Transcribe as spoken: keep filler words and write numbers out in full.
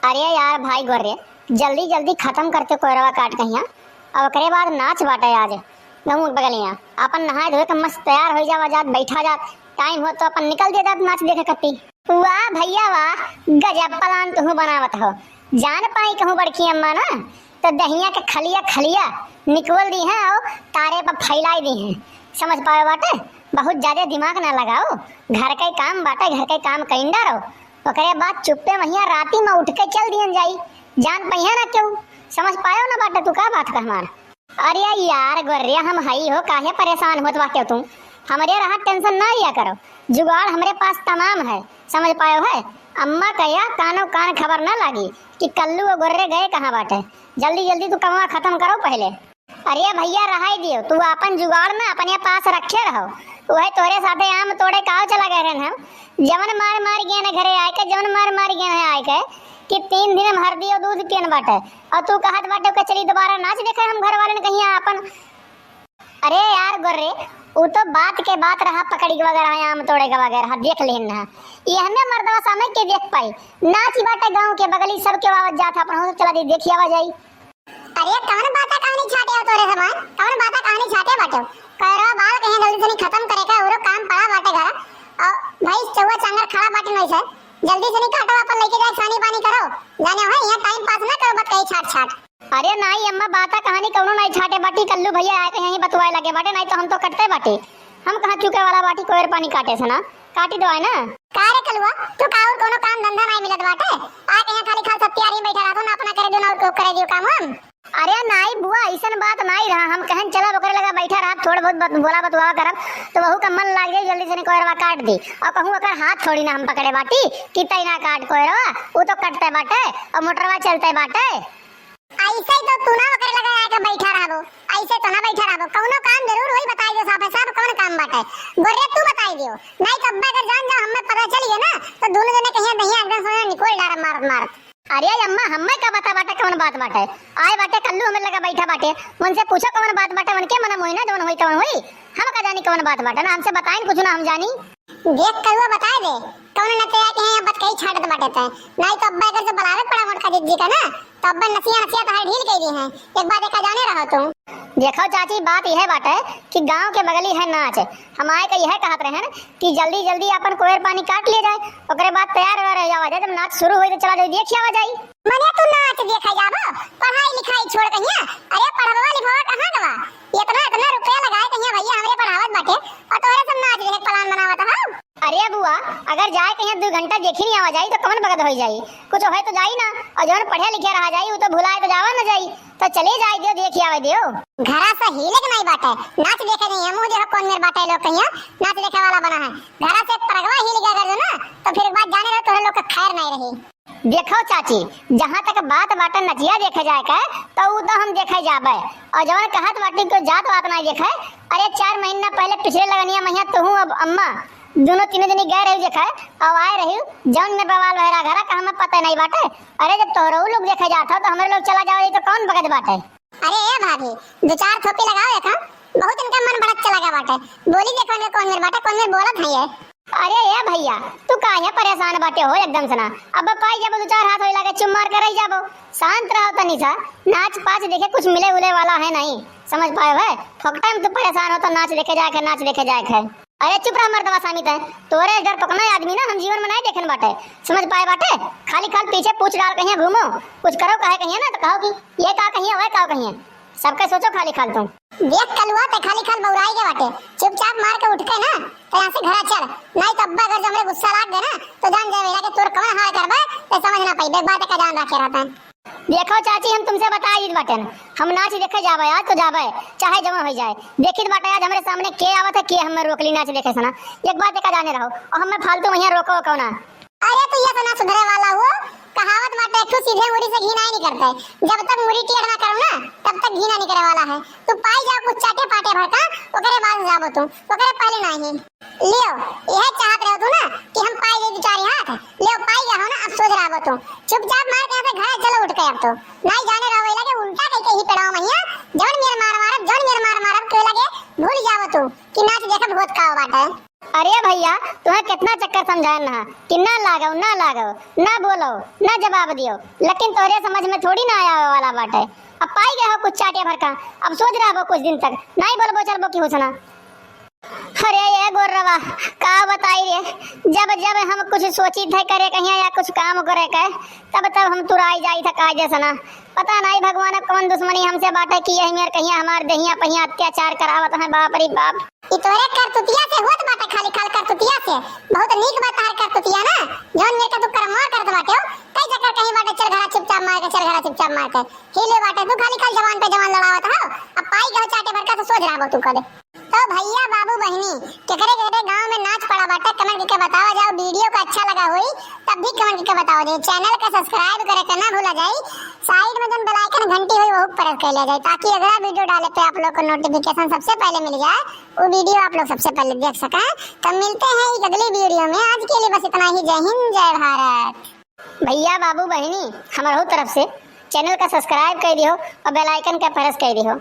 अरे यार भाई गोर्रे, जल्दी जल्दी खतम करते कोयरवा काट कहिया, अब ओकरे बाद नाच बाटे आज। गहूँ बगलिया अपन नहाए धोए के मस्त तैयार होइ जावा जात, बैठा जात, टाइम हो तो अपन निकल दे जात नाच देखे कत्ती। वाह भैया वाह, गजब प्लान तुहू बनावत हो। जान पाई कहूँ बड़की अम्मा ना, तो दहिया के खलिया खलिया निकोल दी हैं और तारे पर फैलाई दी हैं। समझ पाए बाटे, बहुत ज्यादा दिमाग ना लगाओ, घर के काम बाटे, घर के काम कइंदा रहो। ओकरे बाद चुप्पे महिया राती में उठ के चल दिहन जाई, जान पहिया ना केहू। समझ पायो ना बाटे तू का बात का हमार? अरे यार गोर्रिया, हम हई हो, काहे परेशान होत बाटे तू? हमरे रहा टेंशन ना लिया करो, जुगाड़ हमरे पास तमाम है। समझ पायो है? अम्मा कहिया कानो कान खबर ना लागी कि कल्लू और गोर्रे गए कहाँ बाटे। जल्दी जल्दी तू कमवा खतम करो पहिले। अरे भैया रहाई दियो, तू आपन जुगाड़ ना अपने पास रखे रहो। वह तोरे साथे आम तोड़े काव चला गए रहन हम। जवन मार मार गए न घरे आए के, जवन मार मार गए न आए के, कि तीन दिन हम हरदी और दूध पियन बाटे। और तू कहत बाटे के चली दोबारा नाच देखे हम घर वाले ने कहिया आपन। अरे यार गोर्रे, उ तो बात के बात रहा, पकड़ी के वगैरह, आम तोड़े के वगैरह, देख लेन ना। ये हमें मर्दवा सामने के देख पाई। नाच बाटे गाँव के बगली सबके आवत जात अपन हो चला दे देखी आवा जाई। अरे कौन बाता कहानी छाटे हो तोरे समान? कौन बाता कहानी छाटे बाटे? करो बाल कहीं जल्दी से नहीं खतम करे का, उरो काम पड़ा बाटे घर। और भाई चौवा चांगर खड़ा बाटे नहीं सर, जल्दी से नहीं काटो, अपन लेके जाए सानी पानी करो। जाने हो यहाँ टाइम पास ना करो, बत कही छाट छाट। अरे नाई अम्मा, बाता कहानी कौनो नाई छाटे बाटी, कल्लू भैया आए तो यहीं बतुआए लगे बाटे, नाई तो हम तो कटते बाटे। हम कहाँ चुके वाला बाटी कोयर पानी काटे से ना, काटी दवाए ना। का रे कलुआ, तू का और कोनो काम धंधा नाई मिलत बाटे? आ के यहाँ खाली खाल सत्यारी बैठा रहतो ना, अपना करे दो ना और को करे दियो काम हम। अरे नाई बुआ, ऐसन बात नाई रहा। हम कहन चलब ओकरे लगा बैठा रहब, थोड़ बहुत बत-, बोला बतुआवा करब, तो वहू का मन लाग जाई, जल्दी से कोयरवा काट दी। और कहूँ ओकर हाथ थोड़ी ना हम पकड़े बाटी कि तई ना काट कोयरवा, उ तो कटते बाटे और मोटरवा चलते बाटे। ऐसे ही तो तू ना ओकरे लगा आके बैठा रहबो, ऐसे तो ना बैठा रहबो। कौनो काम जरूर होई, बताई दो साफ है साफ कौन काम बाटे। गोर्रे तू बताई दियो, नाई तो अब्बा अगर जान जाओ हमें पता चल गया ना, तो दोनों जने कहीं दहिया एकदम से निकोल डारब मारत मारत। अरे अम्मा, हमें का बता बाटे कौन बात बाटे? आए बाटे कल्लू हमें लगा बैठा बाटे, उनसे पूछो कौन बात बाटे, उनके मन में होई ना, जौन होई तौन होई। हम का जानी कौन बात बाटे ना, हमसे बताइन कुछ ना हम जानी। देख कलुआ बताए दे, कौन न तेरा के यहाँ बतकही छाटत बाटे तै, नाई तो अब्बा अगर से बुलावे पड़ा मोटका दीदी का ना, तो अब्बा नसिया नसिया तहार ढील कई दी है। एक बात एका जाने रहो तू। देखो चाची, बात यह बाटे कि गांव के बगली है नाच, हम आए के यह कहत रहन कि जल्दी जल्दी अपन कोयर पानी काट लिया जाए, ओकरे बाद तैयार हो रह जावा जाए, जब नाच शुरू होई तो चला जाए देख आवा जाई। मने तू नाच देखे जाबो, पढ़ाई लिखाई छोड़ कहिया? अरे पढ़वा लिखवा कहाँ गवा? इतना इतना रुपया लगाए कहिया भैया हमरे पढ़ावत बाटे और तोहरे सब नाच देखे प्लान बनावत हो। अरे बुआ, अगर जाए कहिया दो घंटा देखी नहीं आवा जाई तो कौन बगत हो जाई? कुछ होए तो जाई ना, और जौन पढ़े लिखे रहा जाई वो तो भुलाए तो जावा ना जाई, तो चले जाए दियो, देखी आवे दियो। घरा से हिले के नहीं बाटे, नाच देखे नहीं है, मुँह देखो कौन मेर बाटे लोग कहिया नाच देखे वाला बना है। घरा से एक परगवा हिल गया अगर जो ना, तो फिर एक बात जाने रहो तोहरे लोग का खैर नहीं रही। देखो चाची, जहाँ तक बात बाटे नचिया देखे जाए के, तो उ तो हम देखे जाबे। और जवन कहत बाटी को जात बात नहीं देखे, अरे चार महीना पहले पिछले लगनिया महिया तुहू अब अम्मा दोनों तीनों जनी गए रही देखे, अब आए रही जौन में बवाल भैरा घरा का हमें पता नहीं बाटे। अरे जब तोहरो लोग देखे जात हो तो हमारे लोग चला जाओ तो कौन बगत बाटे? अरे ए भाभी, दो चार थोपी लगाओ एक, हाँ? बहुत इनका मन भड़क चला गया बाटे। बोली देखो इनका कौन मेर बाटे, कौन मेर बोलत है ये? अरे ए भैया, तू काहे परेशान बाटे हो एकदम से ना? अब पाई जाबो दो चार हाथ होई लागे चुप मार के रह जाबो। शांत रहो तनी सा, नाच पाच देखे कुछ मिले उले वाला है नहीं, समझ पाए है? फोकटा में तू परेशान हो तो नाच देखे जाए के, नाच देखे जाए के। अरे चुप रह मर्दवा सामी तै, तोरे डर पकना आदमी ना हम जीवन में नहीं देखन बाटे, समझ पाए बाटे? खाली खाल पीछे पूछ डाल कहिया घूमो, कुछ करो काहे कहिया ना तो कहो कि ये का कहिया, वह का कहिया, सबके सोचो खाली खाल तुम। देख कलुआ ते खाली खाल बौराई के बाटे, चुपचाप मार के उठ के ना तो यहाँ से घरा चल, नहीं तो अब्बा अगर जो हमरे गुस्सा लाग गए ना तो जान जाए बेटा कि तोर कौन हाल करबे, ते समझ ना पाई, एक बात का जान रखे रहता है। देखो चाची, हम तुमसे बताई बाटेन, हम नाच देखे जाबे, आज तो जाबे, चाहे जवन हो जाए। देखित बाटे आज हमरे सामने के आवत है, के हमें रोक ली नाच देखे से ना। एक बात का जाने रहो, और हमें फालतू में यहाँ रोको को ना। अरे तू ये तो ना सुधरे वाला हो, कहावत बाटे, एक ठो सीधे मुड़ी से घी नहीं निकलता है। जब तक मुड़ी टेढ़ ना करो ना, तब तक घी ना निकले वाला है। तू पाई जाओ कुछ चाटे पाटे भड़का, ओकरे बाद जाबो तू, ओकरे पहले नहीं। लियो, यह चाहत रहो तू ना कि हम पाई जाई दो चार हाथ। लियो, पाई गया हो ना, अब सोच रहा हो तू। चुपचाप मार के यहाँ से घर चलो उठ के अब तो। नहीं जाने रहो, ये लगे उल्टा कह के ही पेड़ाओ मैया, जौन मेर मार मारब, जौन मेर मार मारब, के लगे भूल जाओ तू कि नाच देखब होत का बाटे। अरे भइया, तुहें केतना चक्कर समझाएन ना कि ना लागो, ना लागो, ना बोलो, ना जवाब दियो, लेकिन तोहरे समझ में थोड़ी ना आवे वाला बाटे। अब पाई गए हो कुछ चाटे भर का, अब सोच रहबो कुछ दिन तक, नाहीं बोलबो चलबो केहू से ना। अरे ये गोर्रवा, का बताई रे, जब जब हम कुछ सोचित है करे कहिया या कुछ काम करे के, तब तब हम तुराई जाई था कायदे से ना। पता नाहीं भगवान अब कौन दुश्मनी हमसे बाटे कि यही मेर कहिया हमार देहिया पहिया अत्याचार करावत है, बाप रे बाप। ई तोहरे करतुतिया से होत बाटे, खाली खाल करतुतिया से। बहुत नीक बा तहार करतुतिया ना, जौन मेर का तू करमवा करत बाटे हो, कई चक्कर कहीं बाटे, चल घरा चुपचाप मार के, चल घरा चुपचाप मार के। हिले बाटे तू खाली खाल जवान पे जवान लड़ावत हो। अब पाई गए चाटे भर का तो सोच रहबो तू कदे। तो भइया बाबू बहिनी, केकरे केकरे गाँव में नाच पड़ा बाटे, comment करके बतावा जाओ। Video का अच्छा लगा होई तब भी comment करके बतावा जाओ। Channel का subscribe करे के ना भूला जाई। Side में जौन bell icon घंटी होई वहू press कर लिया जाए, ताकि अगला video डाले पे आप लोग को notification सबसे पहले मिल जाए, वो video आप लोग सबसे पहले देख सकें। तो मिलते हैं एक अगली video में, आज के लिए बस इतना ही। जय हिंद, जय भारत। भइया बाबू बहिनी, हमरहू तरफ से channel का subscribe कर दियो और bell icon का press कर दियो।